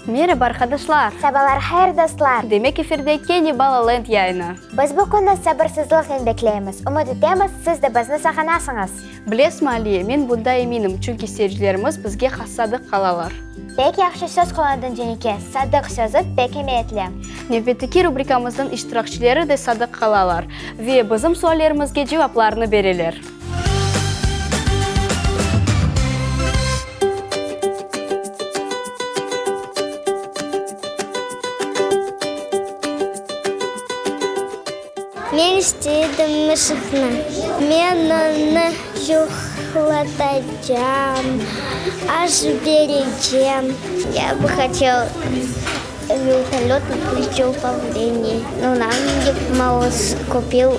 Meraba, arqadaşlar! Sabalar hayır, dostlar! Demek efirde kene Balaland yayını. Biz bu künni sabırsızlıqnen bekleymiz. Ümüt etemiz, siz de bizni sağınasıñız. Bilesizmi, Aliye, men bunda eminim, çünki seyircilerimiz bizge sadıq qalalar. Pek yahşı söz qullandıñ, Cenike. Sadıq sözü pek emiyetli. Nevbetteki rubrikamıznıñ iştirakçileri de sadıq qalalar ve bizim suallerimizge cevaplarını bereler. Men isteydim mışıqnı. Men onı yuqlatacam, aş berecem. Ya бы хотел Вертолет на пульте управления. Ну, нам Дед Мороз купил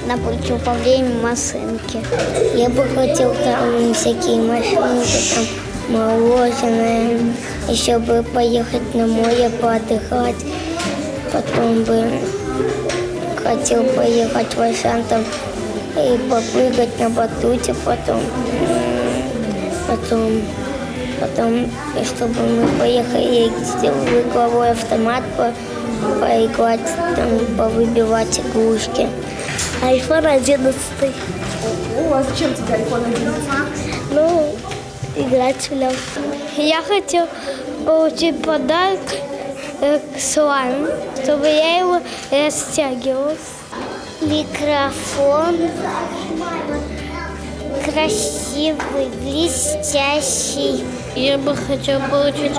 на пульте управления машинки. Я бы хотел там всякие машинки, там мороженое. Еще бы поехать на море поотдыхать. Потом бы хотел поехать в Ашан там и попрыгать на батуте потом. Потом, потом чтобы мы поехали в игровой автомат по, поиграть, там, повыбивать игрушки. Айфон 11. О, а зачем тебе айфон 11? Ну, играть в нем. Я хотел получить подарок э, слайм, чтобы я его растягивал. Микрофон красивый, блестящий. Я бы хотел получить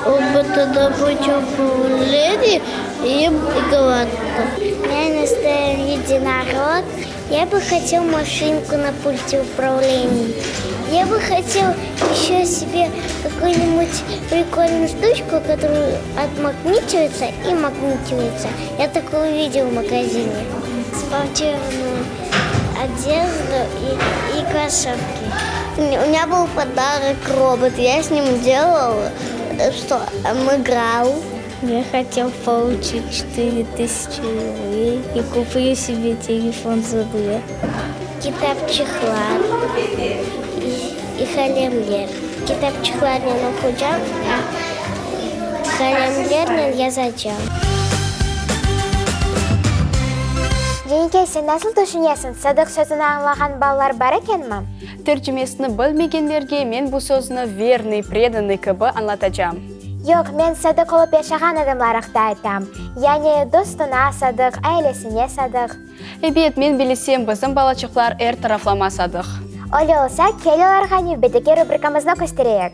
робота на пульте управления и гладко. У меня настоящий единорог. Я бы хотел машинку на пульте управления. Я бы хотел еще себе какую-нибудь прикольную штучку, которая отмагничивается и магнитивается. Я такую увидел в магазине. Спортивную одежду и, и кроссовки. У меня был подарок робот. Я с ним делал, что он играл. Я хотел получить 4000 рублей и куплю себе телефон за две. Kitapçıqlar и, и qalemler. Kitapçıqlarnen oquycam, a qalemlernen yazacam. Cenike, sen nasıl tüşünesiñ, sadıq sözüni añlağan balalar bar ekenmi? Tercimesini bilmegenlerge men bu sözni vernyy, predannyy kibi añlatacam. Yoq, men sadıq olıp yaşağan adamlar aqta aytam. Yani dostuna sadıq, ailesine sadıq. Ebet, men bilesem, bizim balaçıqlar er taraflama sadıq. Öyle olsa, kel olarğa nevbetteki rubrikamıznı köstereyik.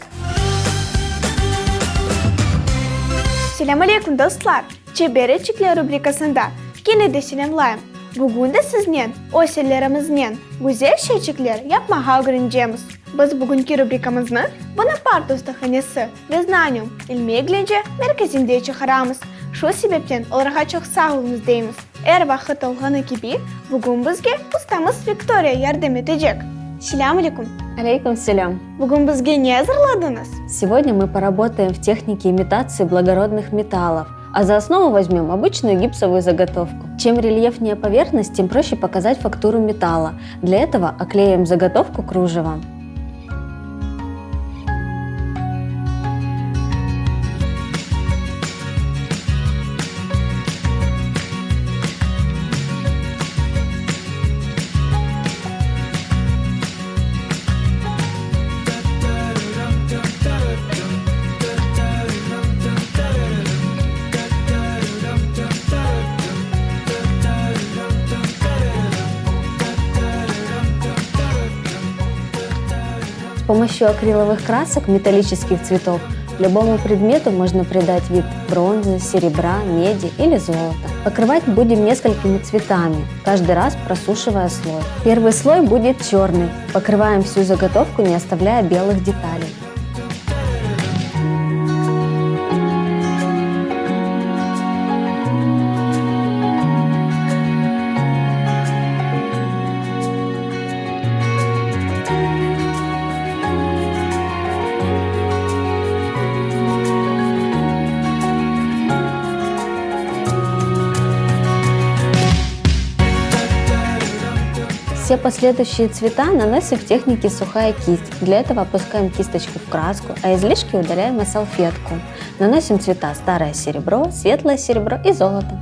Selâm aleyküm, dostlar! Çeber elçikler rubrikasında kene de selâmlayım. Bugün de siznen öz ellerimiznen güzel şeyçikler yapmağa ögrenecemiz. Biz bugünki rubrikamıznı Bonapart ustahanesi ve Znanium ilmiy-eglence merkezinde çıqaramız. Şu sebepten olarğa çoq sağ oluñız deymiz. Er vaqıt olğanı kibi, bugün bizge ustamız Viktoriya yardım etecek. Selâm aleyküm! Aleyküm selâm! Bugün bizge ne azırladıñız? Сегодня мы поработаем в технике имитации благородных металлов, а за основу возьмем обычную гипсовую заготовку. Чем рельефнее поверхность, тем проще показать фактуру металла. Для этого оклеим заготовку кружевом. С помощью акриловых красок металлических цветов любому предмету можно придать вид бронзы, серебра, меди или золота. Покрывать будем несколькими цветами, каждый раз просушивая слой. Первый слой будет черный. Покрываем всю заготовку, не оставляя белых деталей. Все последующие цвета наносим в технике сухая кисть. Для этого опускаем кисточку в краску, а излишки удаляем о салфетку. Наносим цвета старое серебро, светлое серебро и золото.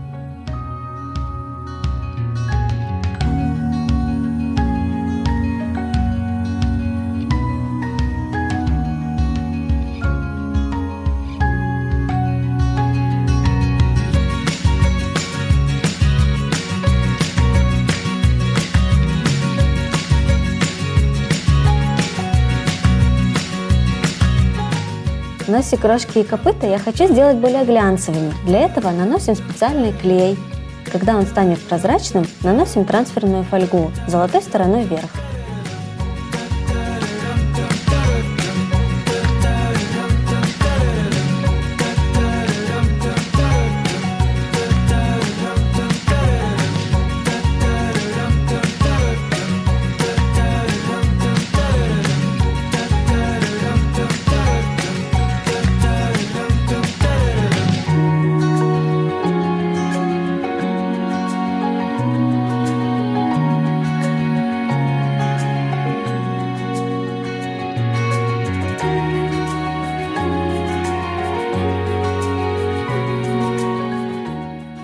Носик, рожки и копыта я хочу сделать более глянцевыми. Для этого наносим специальный клей. Когда он станет прозрачным, наносим трансферную фольгу золотой стороной вверх.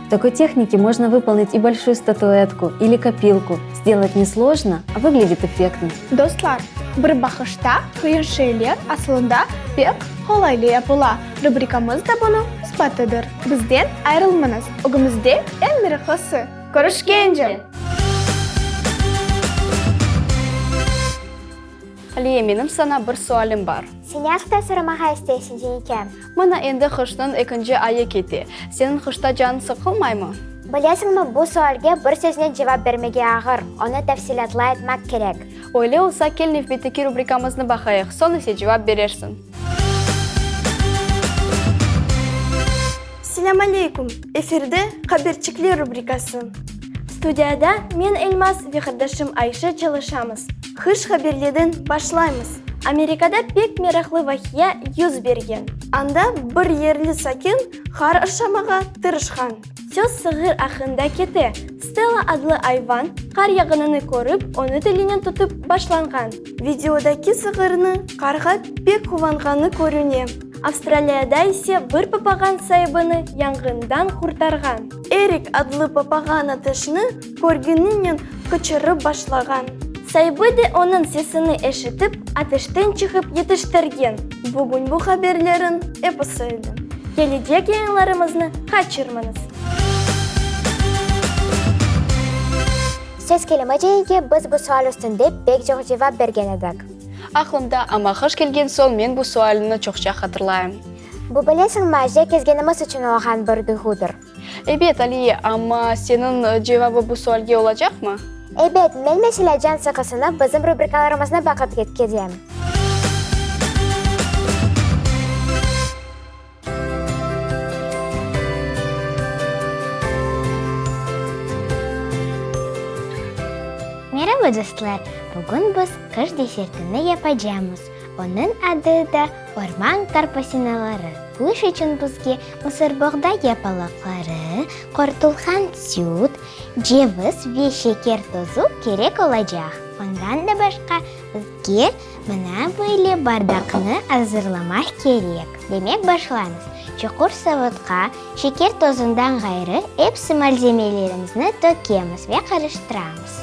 В такой технике можно выполнить и большую статуэтку, или копилку. Сделать несложно, а выглядит эффектно. Dostlar, bir baqışta qıyın şeyler asılında pek qolaylı yapıla, rubrikamız da bunıñ isbatıdır. Bizden ayırılmañız, ögümizde eñ meraqlısı. Körüşkence! Aliye, menim saña bir sualim bar. Sen ne aqta soramağa isteysiñ, Cenike? Mına endi qışnıñ ekinci ayı kete. Seniñ qışta canıñ sıqılmaymı? Bilesiñmi, bu sualge bir söznen cevap bermege ağır, onı tafsilâtlı aytmaq kerek. Öyle olsa, kel nevbetteki rubrikamıznı baqayıq, soñ ise cevap berersiñ. Selâm aleyküm! Efirde Haberçikler rubrikası. Studiyada men Elmaz ve qardaşım Ayşe çalışamız. Hış haberlerden başlaymız. Amerikada pek meraqlı vaqia yüz bergen. Anda bir yerli sakin qar aşamağa tırışqan. Söz sığır aqqında kete. Stella adlı ayvan qar yağınını körip, onı tilinen tutıp başlanğan. Videodaki sığırnı qarğa pek quvanğanı körüne. Avstraliyada ise bir papağan saibini yanğından qurtarğan. Erik adlı papağan ateşni körgeninen qıçırıp başlağan. Saibi de onıñ sesini eşitip, ateşten çıqıp yetiştirgen. Bugün bu haberlerin episi edi. Kelecek yayınlarımıznı qaçırmañız! Söz kelimi Cenike, biz bu sual üstünde pek çoq cevap bergen edik. Aqlımda, amma qış kelgen soñ men bu sualni çoqça hatırlayım. Bu, bilesiñmi, acele kezgenimiz içün olğan bir duyğudır. Ebet, Aliye, amma seniñ cevabı bu sualge olacaqmı? Ebet, men meselâ can sıqısını bizim rubrikalarımıznı baqıp yetkezem. Meraba, dostlar! Bugün biz qış desertini yapacamız. Onıñ adı da orman karpasinaları. Bu iş içün bizge mısırboğday yapalaqları, qorutılğan süt, ceviz ve şeker tozu kerek olacaq. Ondan da başqa bizge mına böyle bardaqnı azırlamaq kerek. Demek, başlaymız. Çuqur savutqa şeker tozundan ğayrı episi malzemelerimizni tökemiz ve qarıştıramız.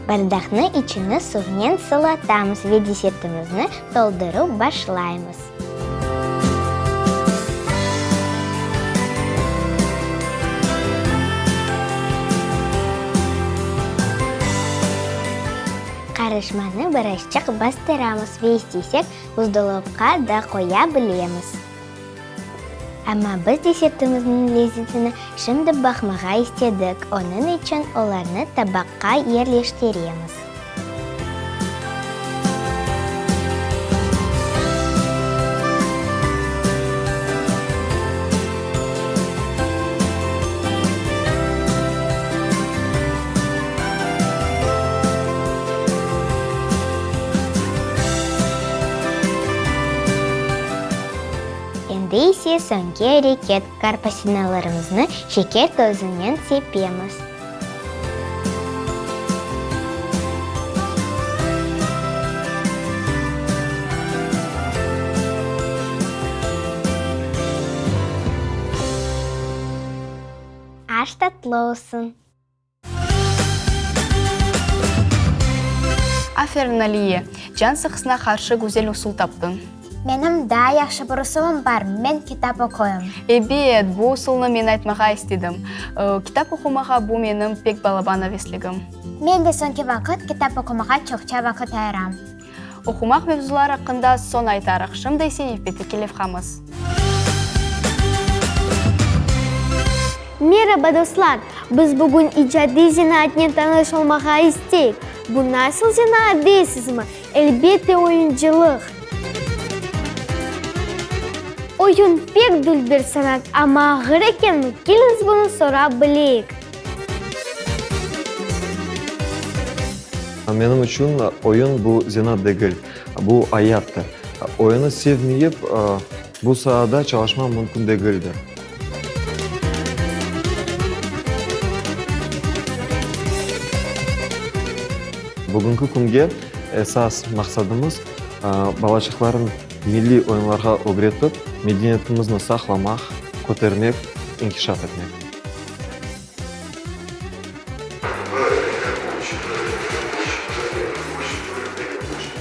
Bardaqnı içini suvnen sılatamız ve desertimizni toldurıp başlaymız. Qarışmanı birazçıq bastıramız ve istesek, buzdolapqa da qoya bilemiz. Amma biz desertimizniñ lezetini şimdi baqmağa istedik, onıñ içün olarnı tabaqqa yerleştiremiz. Endi ise soñki areket, karpasinalarımıznı şeker tozunen sepemiz. Aş tatlı olsun! Aferin, Aliye! Can sıqısına qarşı güzel usul taptıñ. Menim daa yahşı bir usulım bar, men kitap oquyım. Ebet, bu usulnı men aytmağa istedim. Kitap oqumağa bu menim pek balaban avesligim. Men de soñki vaqıt kitap oqumağa çoqça vaqıt ayıram. Oqumaq mevzuları aqqında soñ aytarıq, şimdi ise nevbetteki levhamız. Meraba, dostlar! Biz bugün icadiy zenaatnen tanış olmağa isteyik. Bu nasıl zenaat deysizmi? Elbette, oyuncılıq! Oyun pek dülber sanat, amma ağır ekenmi? Keliñiz bunı sorap bileyik. Menim içün oyun bu zenaat degil, bu ayattır. Oyunı sevmeyip, bu saada çalışmaq mümkün degildir. Bugünki künge esas maqsadımız, balaçıqların milliy oyunlarğa ögretip, medeniyetimizni saqlamaq, kötermek, inkişaf etmek. Bir, üç, bir, üç, bir, üç, bir, üç,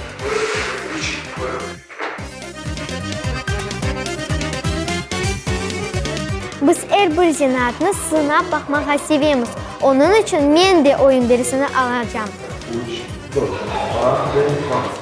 bir, üç, bir. Biz er bir zenaatnı sınap baqmağa sevemiz, onıñ içün men de oyun dersini alacam. Üç, dört. A, B, A.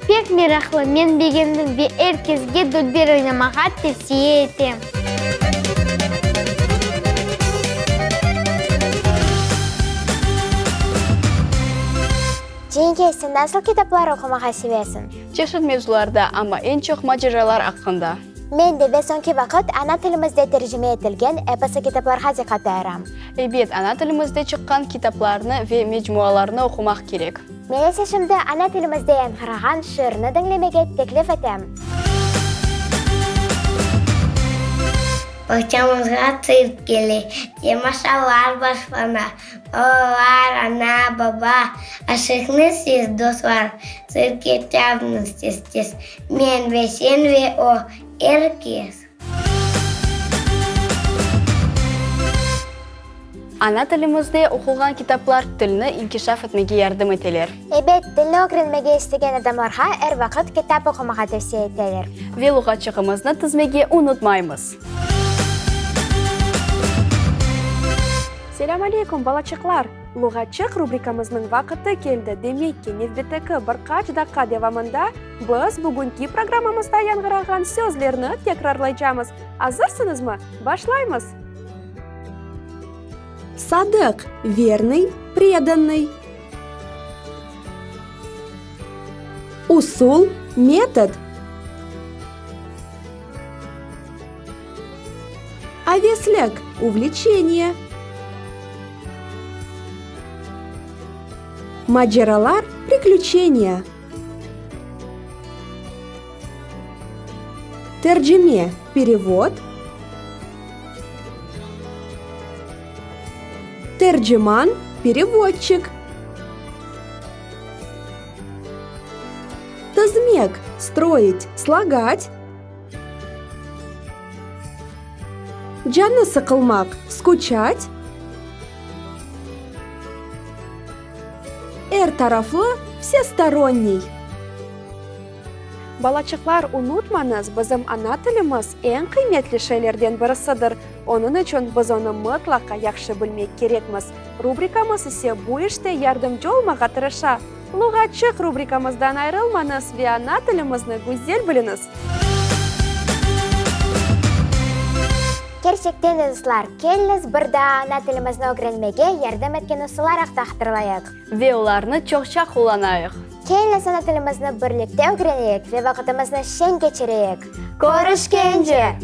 Pek meraqlı, men begendim ve er kesge dülber oynamağa tevsiye etem. Cengiz, sen nasıl kitaplar oqumağa sevesiñ? Çeşit mevzularda, amma eñ çoq maceralar aqqında. Men de ve soñki vaqıt ana tilimizde tercime etilgen episi kitaplarğa diqqat ayıram. Ebet, ana tilimizde çıqqan kitaplarnı ve mecmualarnı oqumaq kerek. Men ise şimdi ana tilimizde yañğırağan şiirni diñlemege teklif etem. Bağçamızğa tsirk kele, temaşalar başlana. Balalar, ana, baba, aşıqnı siz, dostlar, tsirkke çağırıñız tez-tez. Men ve sen ve o, er kes. Ana tilimizde oqulğan kitaplar tilni inkişaf etmege yardım eteler. Ebet, tilni ögrenmege istegen adamlarğa er vaqıt kitap oqumağa tevsiye eteler. Ve luğatçığımıznı tizmege unutmaymız. Selâm aleyküm, balaçıqlar! Luğatçıq rubrikamıznıñ vaqıtı keldi, demek ki, nevbetteki bir qaç daqqa devamında biz bugünki programmamızda yañğırağan sözlerni tekrarlaycamız. Azırsıñızmı? Başlaymız! Sadıq, vernyy, predannıy. Usul, metod. Aveslik, uvleçeniye. Maceralar, priklüçeniya. Tercime, perevod. Terciman, perevodçik. Tizmek, stroit, slogat. Canı sıqılmaq, skuçat. Er taraflı, vsestoronniy. Balaçıqlar, unutmañız, bizim ana tilimiz eñ qıymetli şeylerden birisidir. Onıñ içün biz onı mıtlaqa yahşı bilmek kerekmiz. Rubrikamız ise bu işte yardımcı olmağa tırışa. Luğatçıq rubrikamızdan ayrılmañız ve ana tilimizni güzel biliñiz! Kerçekten de, dostlar, keliñiz bir daa ana tilimizni ögrenmege yardım etken usullar aqta hatırlayıq. Ve olarnı çoqça qullanayıq. Keliñiz ana tilimizni birlikte ögreneyik ve vaqıtımıznı şeñ keçireyik. Körüşkence!